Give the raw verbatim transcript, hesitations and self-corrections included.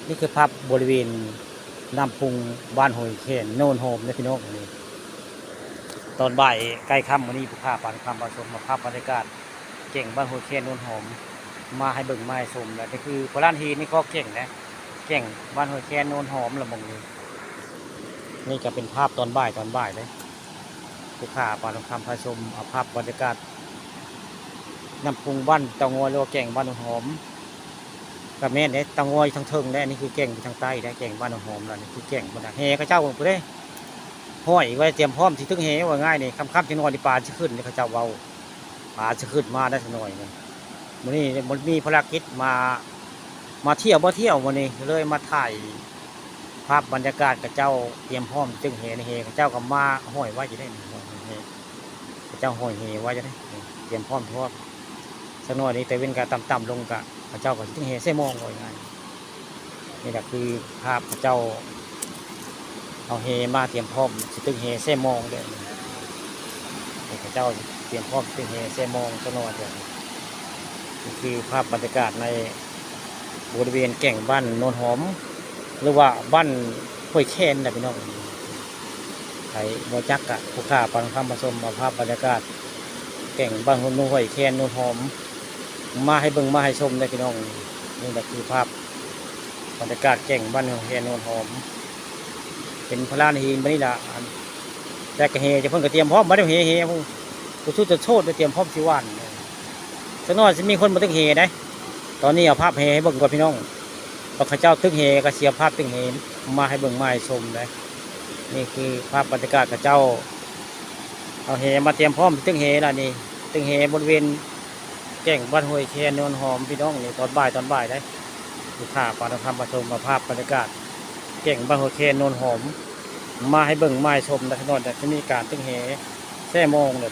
นี่คือภาพบริเวณน้ำพุงบ้านห้วยแคนโนนหอมนะพี่น้อง นี่ตอนบ่ายใกล้ค่ำวันนี้ผู้ข่าวปานคำผสมมาภาพบรรยากาศแก่งบ้านห้วยแคนโนนหอม มาให้เบิ่งมาให้ชมแล้วนี่คือพระลานหินนี่ก็แก่งนะแก่งบ้านห้วยแคนโนนหอมละมองนี้ นี่ก็เป็นภาพตอนบ่ายตอนบ่ายเลยผู้ข่าวปานคำผสมเอาภาพบรรยากาศน้ำพุงบ้านเตางอยหรือว่าแก่งบ้านโนนหอม ก็แม่นเด้เตางอยทางเทิงเด้อันนี้คือแก่งอยู่ทางใต้เด้แก่งบ้านโนนหอมแล้วนี่คือแก่งบรรดาแห่เขาเจ้าเพิ่นผู้ใดห้อยไว้เตรียมพร้อมสิตึงแห่ว่าง่ายนี่ค่ำๆจักหน่อยนี่ปลาสิขึ้นนี่เขาเจ้าเว้าปลาสิขึ้นมาได้สักหน่อยนี่มื้อนี้มันมีภารกิจมามาเที่ยวบ่เที่ยวมื้อนี้เลยมาถ่ายภาพบรรยากาศเขาเจ้าเตรียมพร้อมตึงแห่นี่แห่เขาเจ้าก็มาห้อยไว้อยู่ได้นี่แห่เขาเจ้าห้อยแห่ไว้อยู่ได้นี่เตรียมพร้อมพร้อม สักหน่อยนี้แต่เว้นกะต่ำๆลงกะเขาเจ้าก็สิตึงแห่ใส่หม้องว่าง่ายนี่แหละคือภาพเขาเจ้าเอาแห่มาเตรียมพร้อมสิตึงแห่ใส่หม้องเด้อนี่เขาเจ้าเตรียมพร้อมตึงแห่ใส่หม้องสักหน่อยเด้อนี่คือภาพบรรยากาศในบริเวณแก่งบ้านโนนหอม หรือว่าบ้านห้วยแคนนะพี่น้อง ไผบ่จักกะผู้ข่าวปานคำผสมเอาภาพบรรยากาศแก่งบ้านห้วยแคนโนนหอม มาให้เบิ่งมาให้ชมได้พี่น้อง นี่แหละคือภาพบรรยากาศแก่งบ้านห้วยแคนโนนหอม เป็นพระลานหินบัดนี้ล่ะอันแต่ก็แห่จะเพิ่นก็เตรียมพร้อมบ่ได้แห่แห่ผู้ผู้สู้จะโชดได้เตรียมพร้อมสิหว่านสักหน่อยสิมีคนมาตึกแห่ได้ ตอนนี้เอาภาพแห่ให้เบิ่งก่อนพี่น้อง พอเขาเจ้าตึกแห่ก็สิเอาภาพตึกแห่มาให้เบิ่งมาให้ชมเลย นี่คือภาพบรรยากาศเขาเจ้าเอาแห่มาเตรียมพร้อมตึกแห่ล่ะนี่ตึกแห่บริเวณแก่งบ้านห้วยแคนโนนหอมพี่น้องนี่ตอนบ่ายตอนบ่ายได้ผู้ข่าวปานคำผสมมาภาพบรรยากาศแก่งบ้านห้วยแคนโนนหอมมาให้เบิ่งมาให้ชมนะพี่น้องแต่จะมีการตึกแห่แซ่หม้องเนี่ย